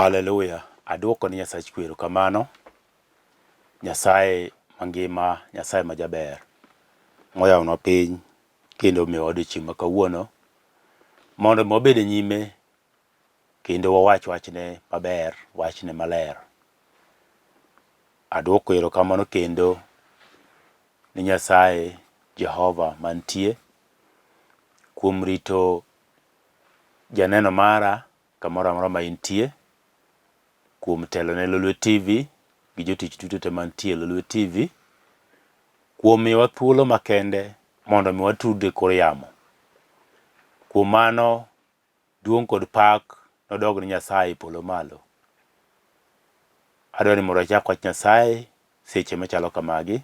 Haleluya! Aduoko ni Nyasach kwe erokamano. Nyasaye mangima, Nyasaye ma jaber, moyawonwa piny kendo omiyowa odiechieng' ma kawuono mondo mi wabed e nyime kendo wawach wachne maber, wachne maler. Aduoko erokamano kendo ni Nyasaye Jehova mantie kuom rito janeno mara kamoro amora ma intie, kuom telo ne Lolwe TV gi jotich duto te mantie e Lolwe TV, kuom miyowa thuolo makende mondo mi watudre e kor yamo. Kuom mano, duong' kod pak nodog ne Nyasaye e polo malo. Adwaro ni mondo wachak wach Nyasaye seche machalo kamagi,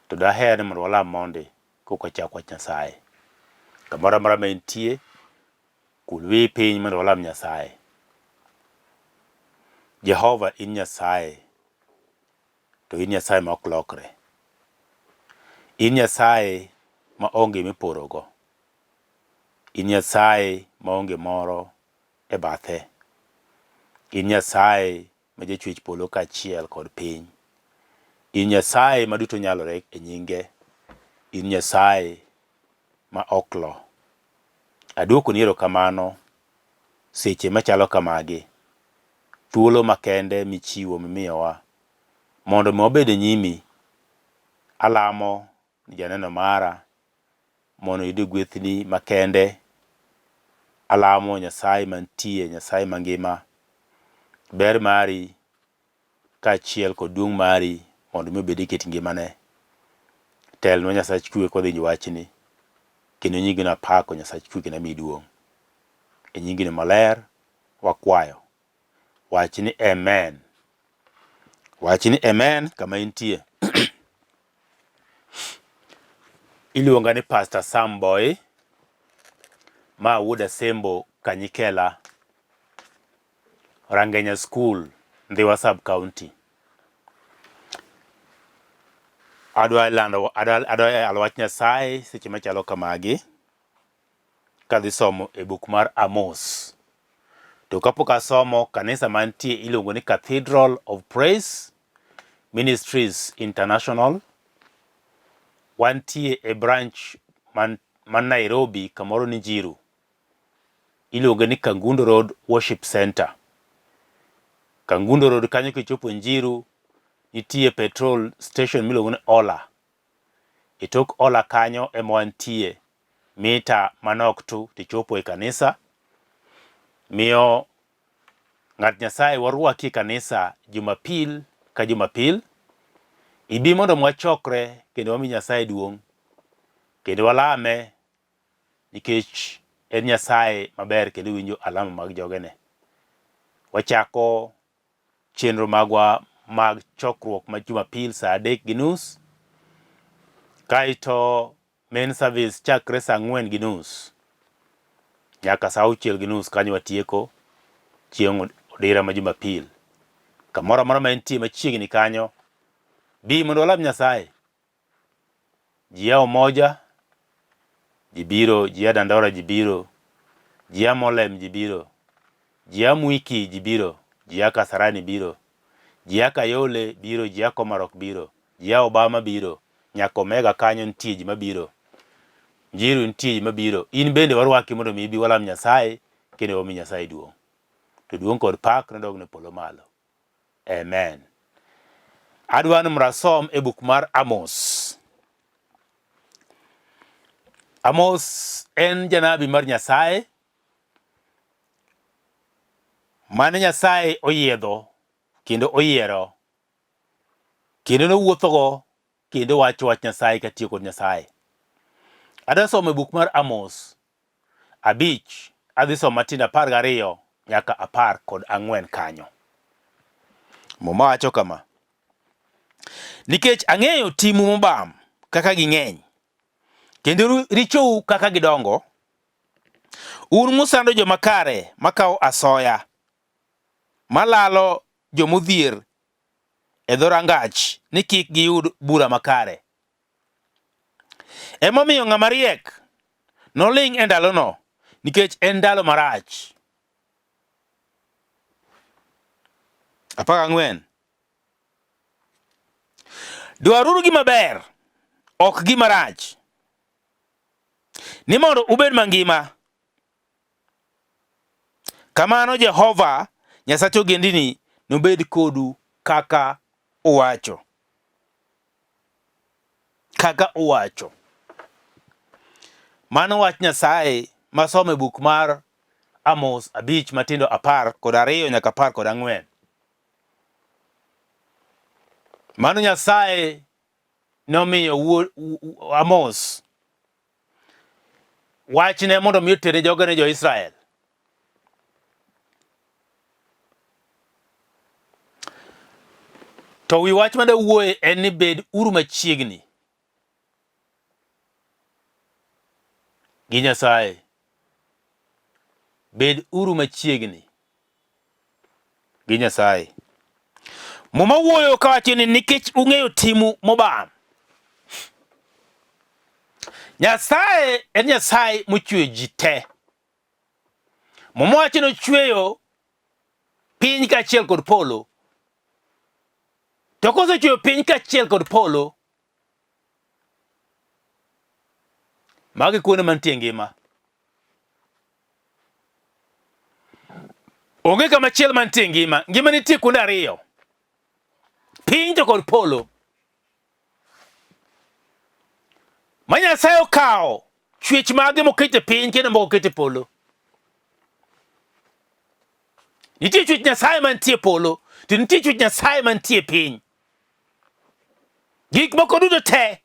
to daher ni mondo walam mondi koka wachak wach Nyasaye. Kamoro amora ma intie, Kul wiyi piny mondo walam Nyasaye. Jehova in Nyasaye, to in Nyasaye ma ok lokre. In Nyasaye ma onge miporogo. In Nyasaye ma onge moro e bathe. In Nyasaye ma jachwech polo kaachiel kod piny. In Nyasaye ma duto nyalore e nyinge. In Nyasaye ma ok lo. Aduokoni erokamano seche machalo kamagi, thuolo makende michiwo mimiyowa mondo mi wabed e nyimi. Alamo ni janeno mara mondo oyud gwethni makende. Alamo Nyasaye mantie, Nyasaye mangima, ber mari kaachiel kod duong' mari mondo mi obed e kit ngimane. Telnwa Nyasach kwe kwa winjo wachni kendo nyingino apako Nyasach kwe kendo amiyi duong'. E nyingino maler wakwayo. Wach ni amen. Wach ni amen kama intie. Iluonga ni Pastor Sam Boy ma wuod Asembo Kanyikela Rangenya School, Ndhiwa Sub County. Adwa lando adwa adwa yalo wach Nyasaye seche machalo kamagi kadhi somo e buk mar Amos. To kapok asomo, kanisa mantie iluongo ni Cathedral of Praise Ministries International. Wantie e branch man, man Nairobi kamoro ni Njiru. Iluonge ni Kangundo Road Worship Center. Kangundo Road kanyo kichopo Njiru nitie petrol station miluongo ni Ola. E tok Ola kanyo ema wantie mita manok tu tichopo e kanisa. Miyo ng'at Nyasaye warwaki e kanisa Jumapil ka Jumapil. Ibi mondo mwachokre kendo wami Nyasaye duong' kendo walame nikech en Nyasaye maber kendo winjo alama mag jogene. Wachako chenro magwa mag chokruok ma Jumapil saa 3:30 kaeto main service chakre saa 4:30 nyaka saa 6:30 kanyo watieko chieng' odira ma Jumapil. Kamoro amora ma entie machiegni kanyo, bi mondo walam Nyasaye. Ji a Umoja, ji biro, ji a Dandora ji biro, ji a Molem ji biro, ji a Mwiki ji biro, ji a Kasarani biro, ji a Kayole biro, ji a Komarok biro, ji a Obama biro, nyaka Omega kanyo nitie ji mabiro. Njiru nitie ji mabiro. In bende warwaki mondo mi ibi walam Nyasaye kendo wami Nyasaye duong'. To duong' kod pak nodog ne polo malo. Amen. Adwa ni mondo asom e buk mar Amos. Amos en janabi mar Nyasaye mane Nyasaye oyiedho kendo oyiero kendo nowuothogo kendo wacho wach Nyasaye katiyo kod Nyasaye. Adwa somo e buk mar Amos 5 adhi somo matindo 12 nyaka 14 kanyo. Muma wacho kama: Nikech ang'eyo timu mobam kaka ging'eny, kendo richou kaka gidongo, un musando joma kare makawo asoya, malalo jomodhier e dhorangach ni kik giyud bura makare. Emomiyo ng'ama riek noling' e ndalono, nikech en ndalo marach. 14. Dwaruru gima ber, ok gima rach, ni mondo ubed mangima. Kamano Jehova Nyasach ogendini nobed kodu kaka uwacho. Kaka uwacho. Mano wach Nyasaye masomo e buk mar Amos 5 matindo 12 nyaka 14. Mano Nyasaye nomiyo Amos wachne mondo mi otere jogene jo-Israel. To wi wach ma dawuoye en ni bed uru machiegni gi Nyasaye. Bed uru machiegni gi Nyasaye. Muma wuoyo kawacho ni nikech ung'eyo timu mobam. Nyasaye en Nyasaye mochweyo ji te. Muma wacho ni ochweyo piny kaachiel kod polo. To kosechweyo piny kaachiel kod polo, magi kuonde mantie ngima. Onge kama chielo mantie ngima. Ngima nitie kuonde ariyo, piny to kod polo. Ma Nyasaye okawo chwech mage moketo e piny kendo moko oketo e polo. Nitie chwech Nyasaye mantie e polo, to nitie chwech Nyasaye mantie e piny. Gik moko duto te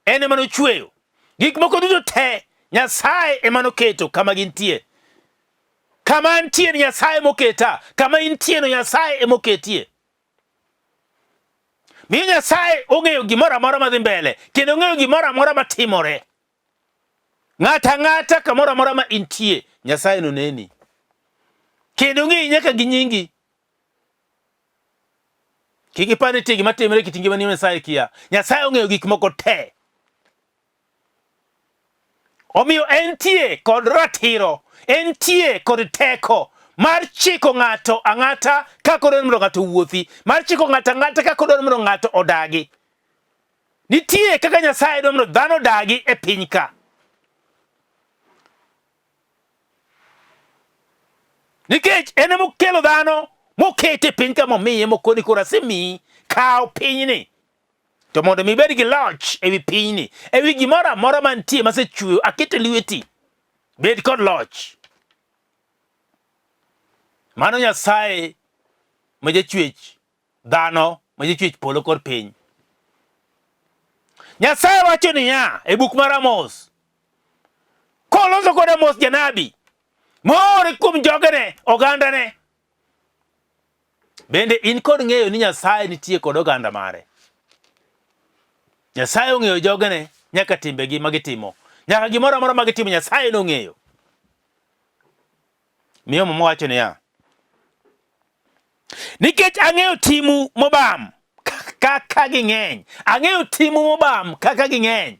en ema nochweyo. Gik moko duto te Nyasaye ema noketo kama gintie. Kama antie ni Nyasaye moketa, kama intie no Nyasaye emoketie. Miyo Nyasaye ong'eyo gimoro amora madhi mbele kendo ong'eyo gimoro amora matimore. Ng'ato ang'ata kamoro amora ma intie, Nyasaye noneni. Kendo ong'eyi nyaka gi nyingi. Kik ipar ni nitie gima timore e kit ngimani ma Nyasaye kia. Nyasaye ong'eyo gik moko te. Omiyo entie kod ratiro, entie kod teko mar chiko ng'ato ang'ata kaka odwaro mondo ng'ato owuothi, mar chiko ng'ato ang'ata kaka odwaro mondo ng'ato odagi. Nitie kaka Nyasaye dwaro mondo dhano odagi e piny ka. Nikech en ema okelo dhano mokete e piny ka momiye mokoni koro asemiyi kaw pinyni. To mondo mi ibed gi loch ewi pinyni, ewi gimoro amora mantie masechweyo aketo e lweti, bed kod loch. Mano Nyasaye ma jachwech dhano ma jachwech polo kod piny. Nyasaye wacho niya e buk mar Amos, koloso kod Amos janabi moore kuom jogene, ogandane. Bende in kod ng'eyo ni Nyasaye nitie kod oganda mare. Nyasaye ong'eyo jogene nyaka timbegi ma gitimo, nyaka gimoro amora ma gitimo Nyasaye nong'eyo. Miyo Muma wacho niya, nikech ang'eyo timu mobam kaka ging'eny, ang'eyo timu mobam kaka ging'eny.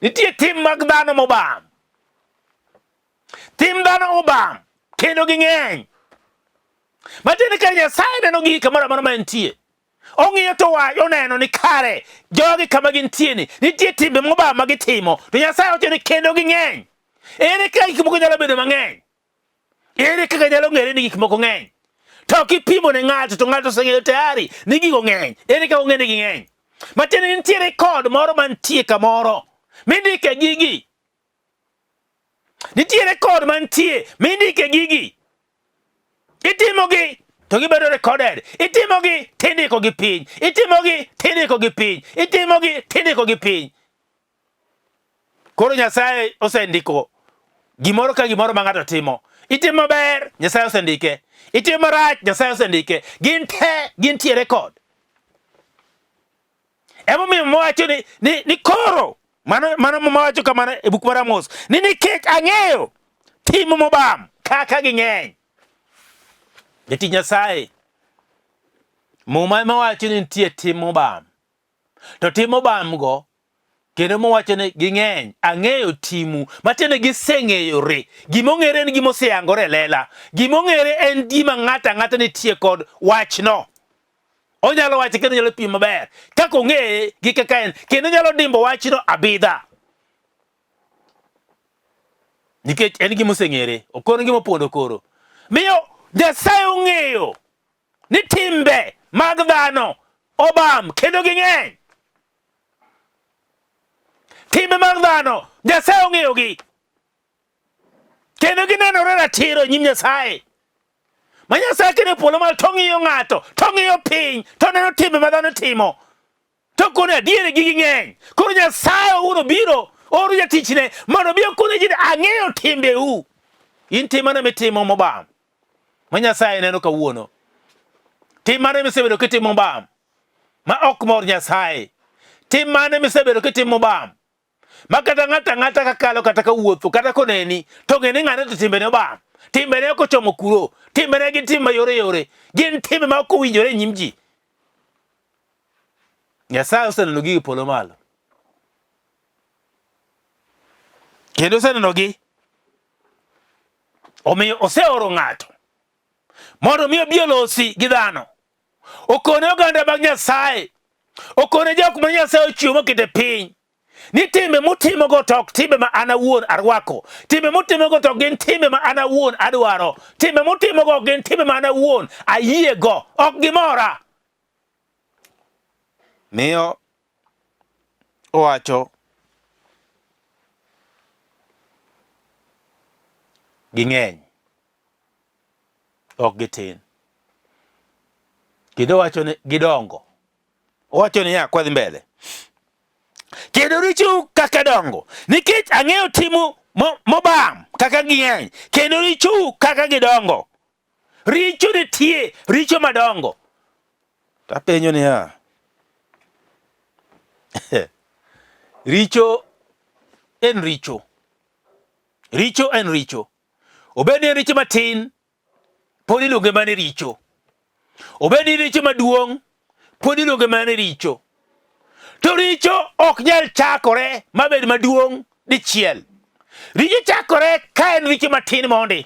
Nitie tim mag dhano mobam, tim dhano obam kendo ging'eny. Matiende ka Nyasaye neno gigi kamoro amora ma entie, Ong'iyo to wach oneno ni kare jogi kama gintie ni nitie timbe mobam ma gitimo to Nyasaye wacho ni kendo ging'eny. Ere kaka gik moko nyalo bedo mang'eny? Ere kaka nyalo ng'ere ni gik moko ng'eny? To kipimo ne ng'ato to ng'ato oseng'eyo tayari ni gigo ng'eny. Ere kaka ong'e ni ging'eny? Matiende ni nitie rekod moro mantie kamoro mindike gigi. Nitie rekod mantie mindike gigi. Itimogi to gibedo recorded. Itimogi tindikogi piny. Itimogi tindikogi piny. Itimogi tindikogi piny. Koro Nyasaye osendiko gimoro ka gimoro ma ng'ato timo. Itimo maber, Nyasaye osendike. Itimo marach, Nyasaye osendike. Gin te gintie record. Emomiyo mowacho ni, ni, ni koro mano mano mowacho kamano e buk mar Amos ni nikech ang'eyo tim mobam kaka ging'eny. Jatich Nyasaye, Muma ema wacho ni nitie tim mobam. To tim mobam go Kendo mowacho ni ging'eny, ang'eyo timu, matiende giseng'eyore. Gima ong'ere en gima oseyangore e lela. Gima ong'ere en gima ng'ato ang'ata nitie kod wachno. Onyalo wache kendo onyalo pimo maber kaka ong'eye gi kaka en, kendo onyalo dimbo wachno abidha. Nikech en gima oseng'ere, ok en gima opondo koro. Miyo Nyasaye ong'eyo ni timbe mag dhano obam kendo ging'eny. Timbe mag dhano Nyasaye ong'eyogi kendo ginenore ratiro e nyim Nyasaye. Ma Nyasaye kendo e polo malo to ng'iyo ng'ato, to ng'iyo piny, to neno timbe ma dhano timo. To kone adier gigi ng'eny. Koro Nyasaye owuon obiro oro jatichne mondo obi okone ji ang'eyo timbeu. In tim mane mitimo mobam ma Nyasaye neno kawuono. Tim mane misebedo kitimo mobam ma ok mor Nyasaye. Tim mane misebedo kitimo mobam ma kata ng'ato ang'ata kakalo kata kawuotho kata koneni to ng'e ni ng'ane to timbene obam. Timbene ok ochomo kuro. Timbene gin timbe mayore yore. Gin timbe ma ok owinjore e nyim ji. Nyasaye oseneno gigi polo malo. Kendo osenenogi. Omiyo oseoro ng'ato mondo mi obi olosi gi dhano. Okone oganda mag Nyasaye, okone jok ma Nyasaye ochiwo mokete piny ni timbe mutimogo to ok timbe ma an awuon arwako, timbe mutimogo to gin timbe ma an awuon adwaro, timbe mutimogo gin timbe ma an awuon ayiego, ok gimora. Miyo owacho ging'eny ok gitin kendo owacho ni gidongo owacho niya kwadhi mbele kendo richou kaka dongo nikech ang'eyo timu mobam kaka ging'eny kendo richou kaka gidongo Richo nitie, richo madongo. To apenjo niya, richo en richo. Richo en richo. Obed ni en richo matin, pod iluonge mana ni richo. Obed ni richo maduong', pod iluonge mana ni richo. To richo ok nyal chakore mabed maduong' dichiel. Richo chakore ka en richo matin mondi.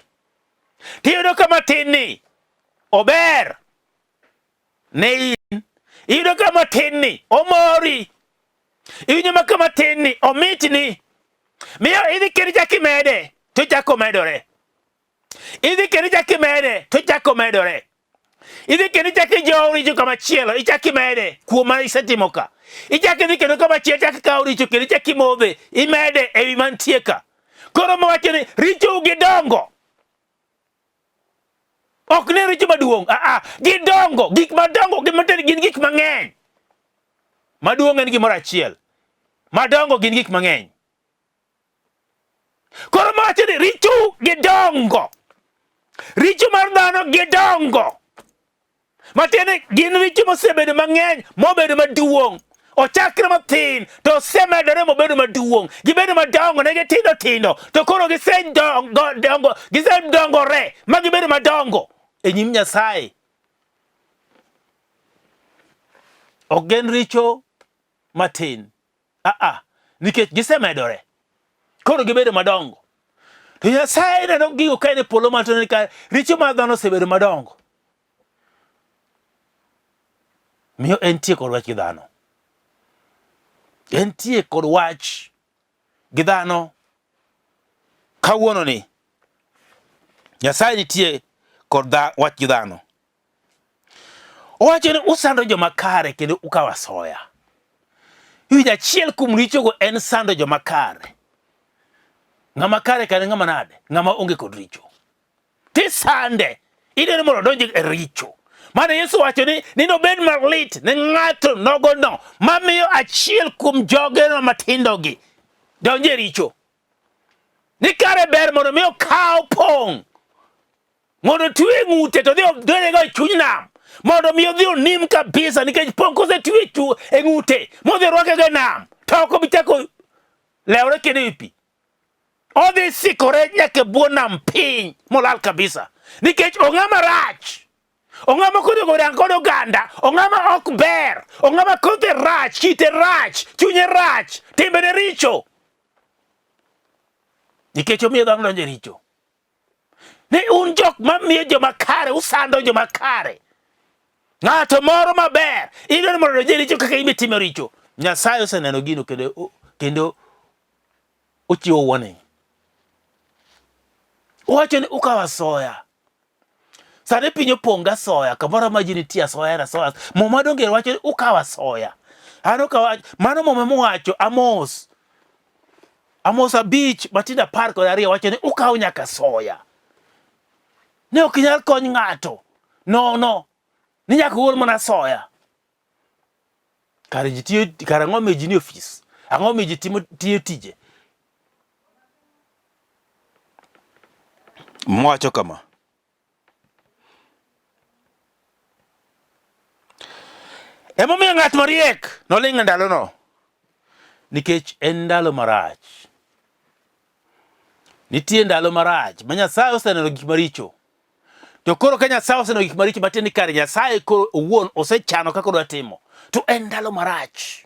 Tiyudo ka matin ni ober ne in. Iyudo ka matin ni omori. Iwinjo ma ka matin ni omitni. Miyo idhi kendo ichako imede to ichako medore. Idhi kendo ichako imede to ichako medore. Idhi kendo ichako ijowo richo kama chielo ichako imede kuom ma isetimo ka. Ichako idhi kendo kama chielo ichako ikawo richo kendo ichako imodhe imede ewi mantie ka. Koro mawacho ni richou gidongo. Ok ne richo maduong', aa, gidongo, gik madongo gi matindo gin gik mang'eny. Maduong' en gimoro achiel. Madongo gin gik mang'eny. Koro mawacho ni richou gidongo. Richo mar dhano gidongo. Matiende gin richo mosebedo mang'eny mobedo maduong'. Ochakre mathin to osemedore mobedo maduong'. Gibedo madongo ne gitindo tindo to koro gisedongo dongo gisedongore ma gibedo madongo e nyim Nyasaye. Ok gin richo matin. Aa, nikech gisemedore. Koro gibedo madongo. To Nyasaye neno gigo ka en e polo malo to neno ka richo mar dhano osebedo madongo. Miyo entie kod wach gi dhano. Entie kod wach gi dhano kawuono ni. Nyasaye nitie kod wach gi dhano. Owacho ni usando joma kare kendo ukawo asoya. Iwinjo achiel kuom richogo en sando joma kare. Ng'ama kare kare ng'ama nade? Ng'ama onge kod richo. Tisande, idwaro mondo odonj e richo. Mane Yesu wacho ni ni nobed malit ne ng'ato nogono mamiyo achiel kuom joge matindogi donjo e richo. Ni kare ber mondo mi okaw pong' mondo otwe e ng'ute to odhi odwerego e chuny nam mondo mi odhi onim kabisa nikech pong' kosetwe e ng'ute modhi orwakego e nam to ok obi chako lewore kendo e pi. Odhi sikore nyaka e bwo nam piny molal kabisa nikech ong'ama rach. Ong'ama konego rang kod oganda, ong'ama ok ber, ong'ama kothe rach, kite rach, chunye rach, timbene richo. Nikech omiyo dhano donjo e richo. Ni un jok mamiyo joma kare, usando joma kare. Ng'ato moro maber, idwaro mondo odonj e richo kaka in be itimo richo. Nyasaye oseneno gino kendo kendo ochiwo warning. Owacho ni ukawo asoya. Sani piny opong' gi asoya, kamoro ma ji nitie asoya en asoya. Muma donge wacho ni ukawo asoya. An okawo mano muma mowacho Amos. Amos 5 matindo 12 wacho ni ukawo nyaka asoya. Ne ok inyal kony ng'ato nono ni nyaka ugol mana asoya. Kare ji tiyo, kare ang'o miyo ji nie ofis? Ang'o miyo ji timo tiyo tije? Mwacho kama. Emomiyo ng'at mariek noling' e ndalono, nikech en ndalo marach. Nitie ndalo marach ma Nyasaye oseneno gik maricho. To koro ka Nyasaye oseneno gik maricho matiende ni kare Nyasaye koro owuon osechano kaka odwa timo, to en ndalo marach.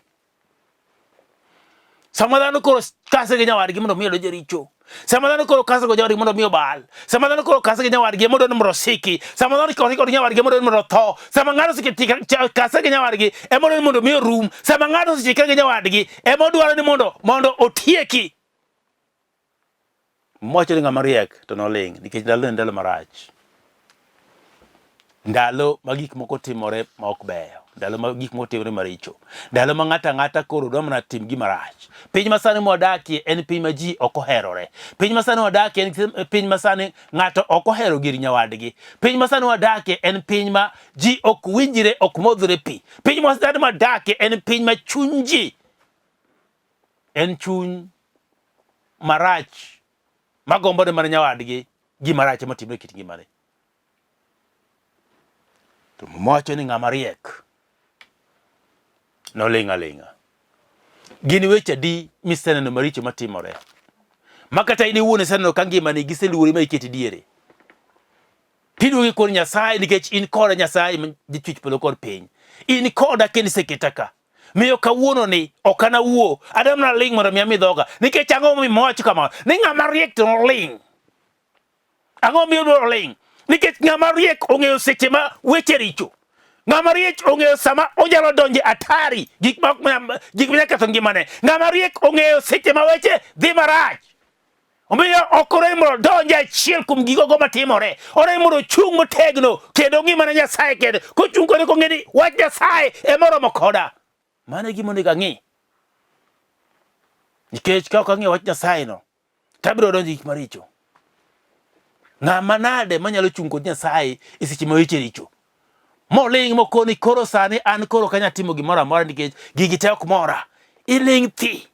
Sama dhano koro kase gi nyawadgi mondo mi odonj e richo. Sama dhano koro kase gi nyawadgi mondo mi obal. Sama dhano koro kase gi nyawadgi mondo mondo osiki. Sama dhano koro kod nyawadgi mondo mondo otho. Sama ng'ato kase gi nyawadgi ema mondo mi orum. Sama ng'ato osechikre gi nyawadgi ema odwaro ni mondo mondo otieki. Mwacho ni ng'ama riek to noling' nikech ndalo en ndalo marach. Ndalo ma gik moko timore ma ok beyo, ndalo ma gik moko timore maricho, ndalo ma ng'ato ang'ata koro dwa mana tim gima rach. Piny ma sani mwadakie en piny ma ji ok oherore. Piny ma sani wadakie en piny ma sani ng'ato ok ohero gir nyawadgi. Piny ma sani wadakie en piny ma ji ok winjre, ok modhre pi. Piny ma sani wadakie en piny ma chuny ji en chuny marach magombo ne mana nyawadgi gima rach ema timre e kit ngimane. To Muma wacho ni ng'ama riek noling' aling'a. Gin weche adi miseneno maricho matimore ma kata in iwuon iseneno ka ngimani giseluori ma iketi diere? Tiduogo ikon Nyasaye nikech in koda Nyasaye ma jachwech polo kod piny. In koda kendo iseketa ka. Miyo kawuono ni ok anawuo, adwa mana ling' mondo mi ami dhoga. Nikech ang'o momiyo owacho kamano? Ni ng'ama riek to noling'. Ang'o momiyo odwaro ling'? Nikech ng'ama riek ong'eyo seche ma weche richo. Ng'ama riek ong'eyo sama onyalo donjo e atari, gik ma gik ma nyalo ketho ngimane. Ng'ama riek ong'eyo seche ma weche dhi marach. Omiyo ok orem mondo odonj e achiel kuom gigogo matimore. Orem mondo ochung' motegno kendo ong'i mana Nyasaye kende. Kochung' kode kong'e ni wach Nyasaye ema oromo koda. Mano e gima onego ang'i. Nikech ka ok ang'iyo wach Nyasaye no, to abiro donjo e gik maricho. Ng'ama nade manyalo chung' kod Nyasaye e seche ma weche richo? Moling' mokoni koro sani an koro ok anyal timo gimoro amora nikech gigi te ok mora. Iling' thi.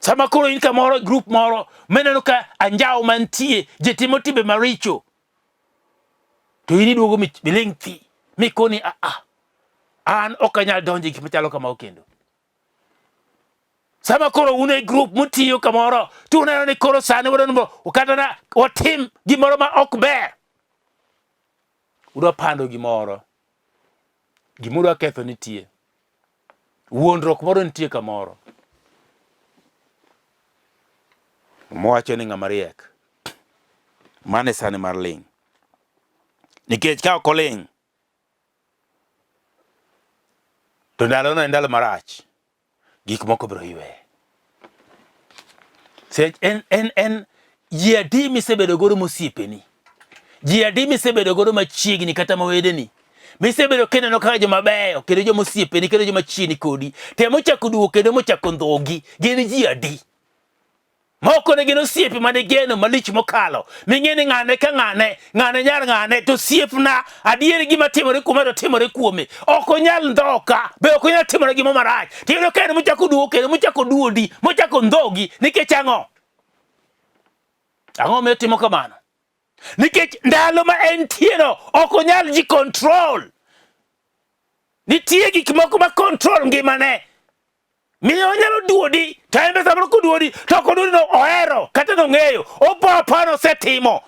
Sama koro in kamoro e grup moro mineno ka anjawo mantie ji timo timbe maricho to in iduogo miling' thi mikoni a a an ok anyal donjo e gik machalo kamago kendo. Sama koro un e grup mutiyo kamoro to uneno ni koro sani wadwa ni mondo kata na watim gimoro ma ok ber. Udwa pando gimoro. Gima udwa ketho nitie. Wuondruok moro nitie kamoro. Mowacho ni ng'ama riek. Mano e sane mar ling'. Nikech ka ok oling' to ndalono en ndalo marach. Gik moko biro yweye. Sech en en en ji adi misebedo godo mosiepeni? Ji adi misebedo godo machiegni kata ma wedeni? Misebedo kineno kaka joma beyo kendo joma osiepeni kendo joma chiegni kodi. Te mochako duogo kendo mochako ndhogi gin ji adi? Moko ne gin osiepe mane geno malich mokalo. Ming'e ni ng'ane ka ng'ane, ng'ane nyar ng'ane, to osiepna adier gima timore kuome to timore kuome. Ok onyal ndhoka, be ok onyal timore gima marach. Tiyudo ka en mochako duogo kendo mochako duodi, mochako ndhogi, nikech ang'o? Ang'o miyo timo kamano? Nikech ndalo ma entieno ok onyal ji control. Nitie gik moko ma control ngimane. Miyo onyalo duodi to en be samoro koduodi to ok oduodi no ohero kata nong'eyo opo apoya nosetimo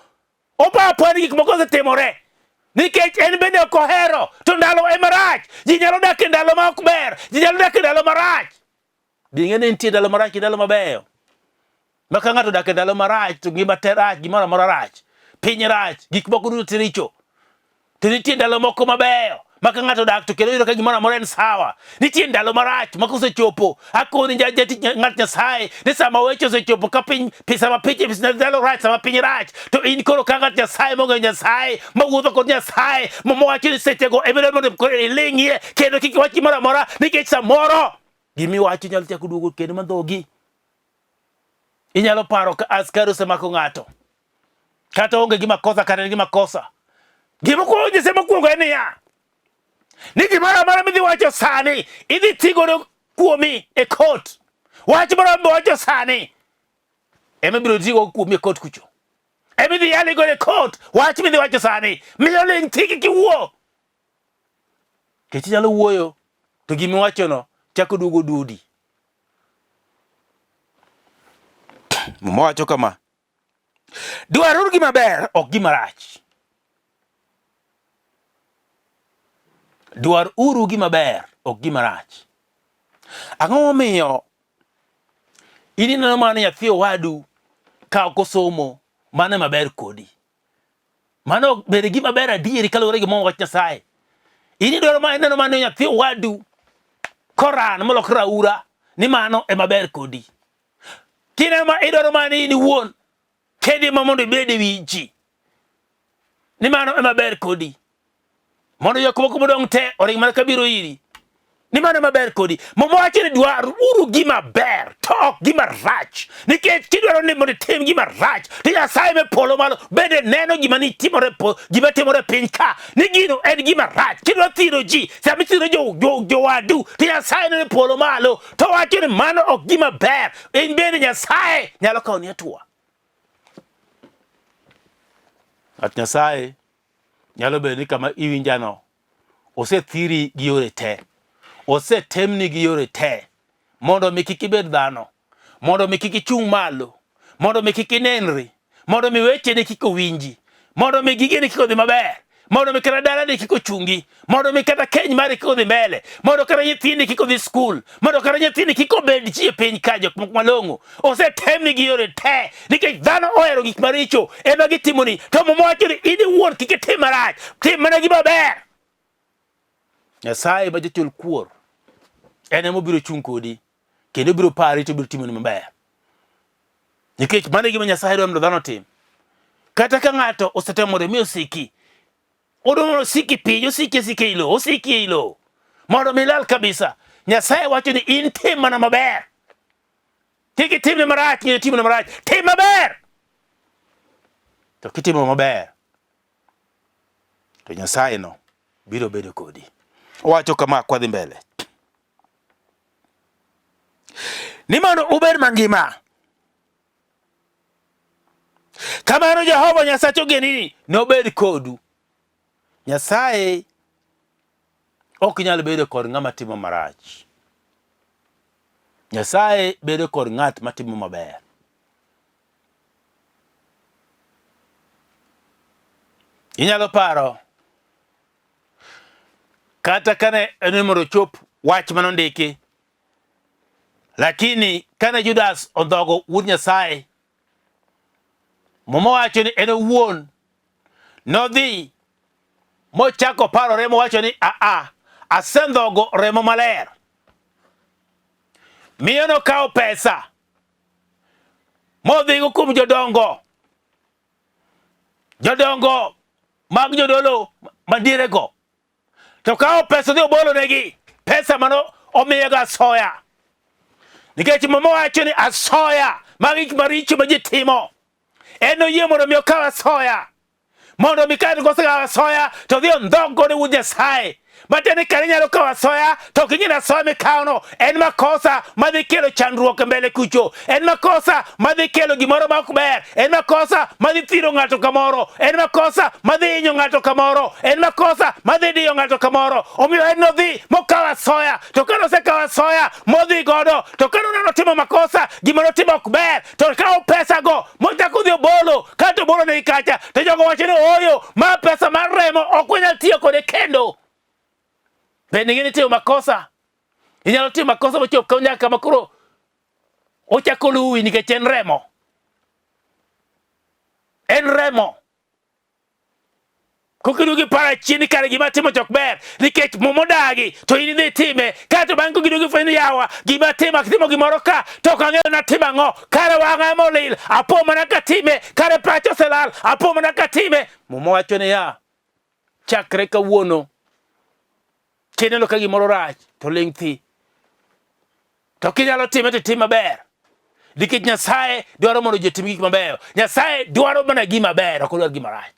opo apoya ni gik moko osetimore. Nikech en bende ok ohero, to ndalo ema rach. Ji nyalo dak e ndalo ma ok ber, ji nyalo dak e ndalo marach. Bi ing'e ni nitie ndalo marach gi ndalo mabeyo. Ma ka ng'ato odak e ndalo marach to ngima te rach, gimoro amora rach. Piny rach, gik moko duto te richo. To nitie ndalo moko mabeyo ma ka ng'ato odak to kendo yudo ka gimoro amora en sawa. Nitie ndalo marach ma kosechopo, akoni jatich ng'at Nyasaye ni sama weche osechopo ka piny sama piny ndalo rach sama piny rach to in koro ka ng'at Nyasaye mong'eyo Nyasaye mawuotho kod Nyasaye mowacho ni sechego ema mondo koro iling'ie kendo kik iwach gimoro amora nikech samoro gimiwacho nyalo chako duogo kendo madhogi. Inyalo paro ka askari osemako ng'ato kata onge gi makosa kata en gi makosa. Gima okuongo nyise mokwongo en niya, ni gimoro amora midhi wacho sani idhi ti godo kuomi e kot. Wach moro amora miwacho sani ema ibiro ti godo kuomi e kot kucho. Ema idhi yali godo e kot. Wach midhi wacho sani miyo ling' thi kik iwuo. Nikech inyalo wuoyo to gimiwachono chako duogo dudi. Muma wacho kama, dwaruru gima ber, ok gima rach. Dwar uru gima ber, ok gima rach. Ang'o momiyo in ineno mana nyathi owadu ka ok osomo, mano ema ber kodi? Mano bende gima ber adieri kaluwore gi muma wach Nyasaye. In idwaro ma ineno mana nyathi owadu koran molokre raura ni mano ema ber kodi. Kineno ma idwaro mana ni in iwuon kedi ma mondo ibed e wi ji. Ni mano ema ber kodi. Mondo jok moko modong' te oring mana kabiro iri. Ni mano ema ber kodi. Muma wacho ni dwar uru gima ber to ok gima rach. Nikech kidwaro ni mondo itim gima rach to Nyasaye me polo malo bende neno gima nitimore gima timore piny ka ni gino en gima rach. Kidwa thiro ji sama ithiro jowadu to Nyasaye neno e polo malo to wacho ni mano ok gima ber. In bende Nyasaye nyalo kawoni hatua. Ng'at Nyasaye nyalo bedo ni kama iwinjano osethiri gi yore te, osetemni gi yore te mondo mi kik ibed dhano, mondo mi kik ichung' malo, mondo mi kik inenri, mondo mi wecheni kik owinji, mondo mi gigeni kik odhi maber, mondo mi kata dalani kik ochungi, mondo mi kata keny mari kik odhi mbele, mondo kata nyithindi kik odhi skul, mondo kata nyithindi kik obed ji e piny ka jok moko malong'o. Osetemni gi yore te nikech dhano ohero gik maricho ema gitimoni, to Muma wacho ni in iwuon kik itim marach, tim mana gima ber. Nyasaye ma jachul kuor en ema obiro chung' kodi kendo obiro pari to obiro timoni maber. Nikech mano e gima Nyasaye dwaro mondo dhano otim. Kata ka ng'ato osetemo mondo mi osiki, odwaro mondo osiki piny, osiki asika ei lowo, osiki ei lowo mondo mi ilal kabisa. Nyasaye wacho ni in tim mana maber. Kik itimne marach, ng'e timne marach, tim maber. To kitimo maber, to Nyasaye no biro bedo kodi. Owacho kama kwadhi mbele. Ni mondo ubed mangima. Kamano Jehova Nyasach ogendini nobed kodu. Nyasaye ok nyal bedo kod ng'ama timo marach. Nyasaye bedo kod ng'at matimo maber. Inyalo paro kata kane en mondo ochop wach mane ondiki, lakini kane Judas ondhogo wuod Nyasaye, Muma wacho ni en owuon nodhi mochako parore mowacho ni aa, asendhogo remo maler. Miyo nokawo pesa modhigo kuom jodongo, jodongo mag jodolo madierego to kawo pesa odhi obolonegi pesa mano omiyego asoya nikech mama wacho ni asoya mag gik maricho ma ji timo en oyie mondo mi okaw asoya mondo mi kaeto kosekawo asoya to odhi ondhog godo wuod Nyasaye. Matiende ni kare inyalo kawo asoya to ok ing'e ni asoya mikawono en makosa madhi kelo chandruok e mbele kucho, en makosa madhi kelo gimoro ma ok ber, en makosa madhi thiro ng'ato kamoro, en makosa madhi hinyo ng'ato kamoro, en makosa madhi diyo ng'ato kamoro. Omiyo en nodhi mokawo asoya, to kane osekawo asoya modhi godo, to kane oneno otimo makosa, gima notimo ok ber, to kawo pesago mochako odhi obolo, kato obolo negi kacha, to jogo wacho ni ooyo, ma pesa mar remo ok wanyal tiyo kode kendo. Bende ing'e ni timo makosa, inyalo timo makosa mochop ka nyaka kama koro ochako luwi nikech en remo. En remo. Kokiduogo iparo achien ni kare gima atimo to ok ber nikech muma odagi to in idhi time kaeto bang'e kokiduogo ifwenyo ni yawa gima atimo atimo gimoro ka to ok ang'eyo natimo ang'o kare wang'a ema olil apo mana katime kare pacha oselal apo mana katime muma wacho niya chakre kawuono kineno ka gimoro rach to ling' thi To kinyalo time to tim maber. Nikech Nyasaye dwaro mondo ji otim gik mabeyo. Nyasaye dwaro mana gima ber, ok odwar gima rach.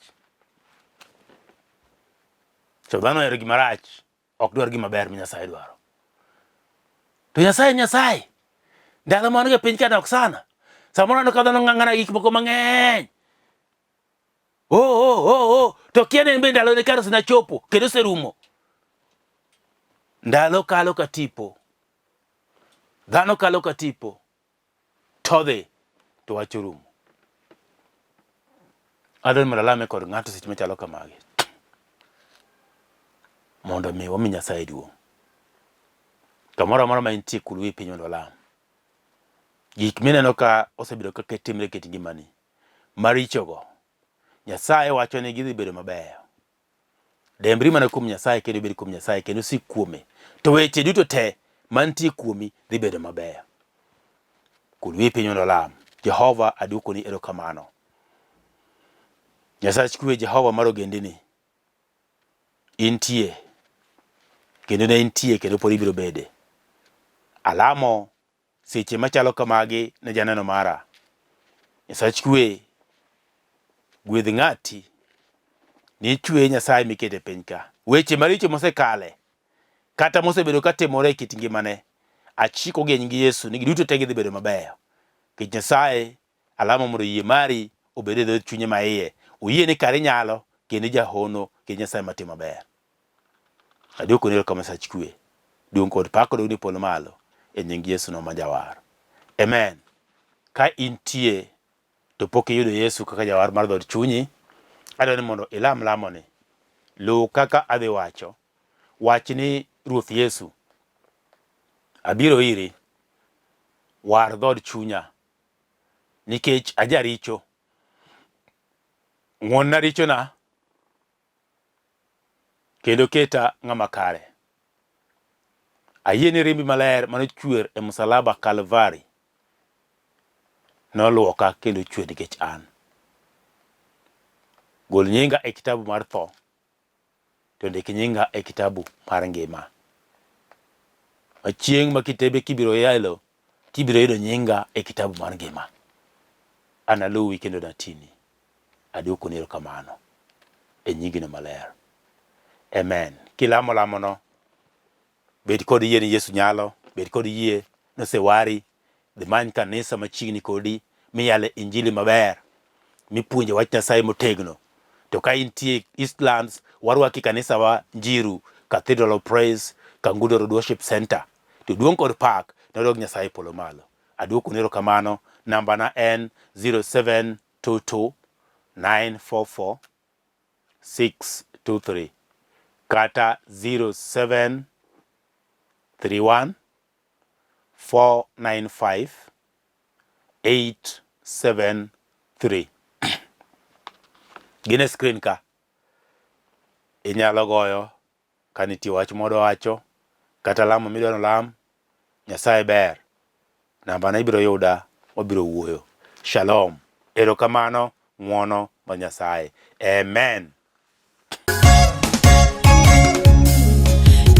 To dhano ohero gima rach, ok dwar gima ber ma Nyasaye dwaro. To Nyasaye Nyasaye. Ndalo ma wan e piny ka nok sana. Samoro aneno ka dhano ng'ang'ana gik moko mang'eny. Oh, oh, oh, oh. To kia ni en be ndalone kare osenachopo kendo oserumo. Ndalo kalo ka tipo. Dhano kalo ka tipo. To dhi to wach orumo. Adwaro ni mondo alame kod ng'ato seche machalo kamagi. Mondo mi wami Nyasaye duong'. Kamoro amora ma intie kul wi piny mondo walam. Gik mineno ka osebedo ka timre e kit ngimani marichogo, Nyasaye wacho ni gidhi bedo mabeyo. Dembri mana kuom Nyasaye kendo ibed kuom Nyasaye kendo sik kuome. To weche duto te mantie kuomi dhi bedo mabeyo. Kul wi piny mondo olam. Jehova aduokoni erokamano. Nyasach kwe Jehova mar ogendini. Intie kendo ne intie kendo pod ibiro bede. Alamo Seche machalo kamagi ne janeno mara. Nyasach kwe, gwedh ng'ati nichwe Nyasaye mikete e piny ka. Weche maricho mosekale kata mosebedo ka timore e kit ngimane, achiko gi e nying Yesu ni giduto te gidhi bedo mabeyo. Nikech Nyasaye alamo mondo yie mari obed e dho chunye maiye. Oyie ni kare inyalo kendo ijahono kendo Nyasaye matimo maber. Aduokoni erokamano Nyasach kwe. Duong' kod pak odogni polo malo e nying Yesu no ma jawar. Amen. Ka intie to pok iyudo Yesu kaka jawar mar dhood chunyi, adwaro ni mondo ilam lamoni. Luw kaka adhi wacho. Wach ni Ruoth Yesu, abiro iri, war dhood chunya nikech ajaricho. Ng'wonna richona kendo keta ng'ama kare. Ayie ni rembi maler mane ochwer e musalaba Kalvari noluoka kendo ochwer nikech an. Gol nyinga e kitabu mar tho to ndik nyinga e kitabu mar ngima. Ma chieng' ma kitebe kibiro yalo tibiro yudo nyinga e kitabu mar ngima. Analuwi kendo natini. Aduokoni erokamano e nyingino maler. Amen. Kilamo lamono, bed kod yie ni Yesu nyalo, bed kod yie nosewari, dhi many kanisa machiegni kodi miyale injili maber, mipuonje wach Nyasaye motegno. To ka intie Eastlands, warwaki kanisawa Njiru Cathedral of Praise, Kangudo Road Worship Center. To duong' kod pak nodog Nyasaye polo malo. Aduokoni erokamano, nambana en 0722 944 623 kata 0731 495 873. Gin e screen ka. Inyalo goyo ka nitie wach modwa wacho kata lamo midwa nolam. Nyasaye ber. Nambana ibiro yuda, wabiro wuoyo. Shalom. Erokamano, ng'wono mar Nyasaye. Amen.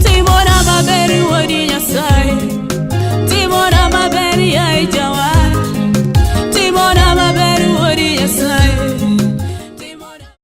Timona maber wuod Nyasaye.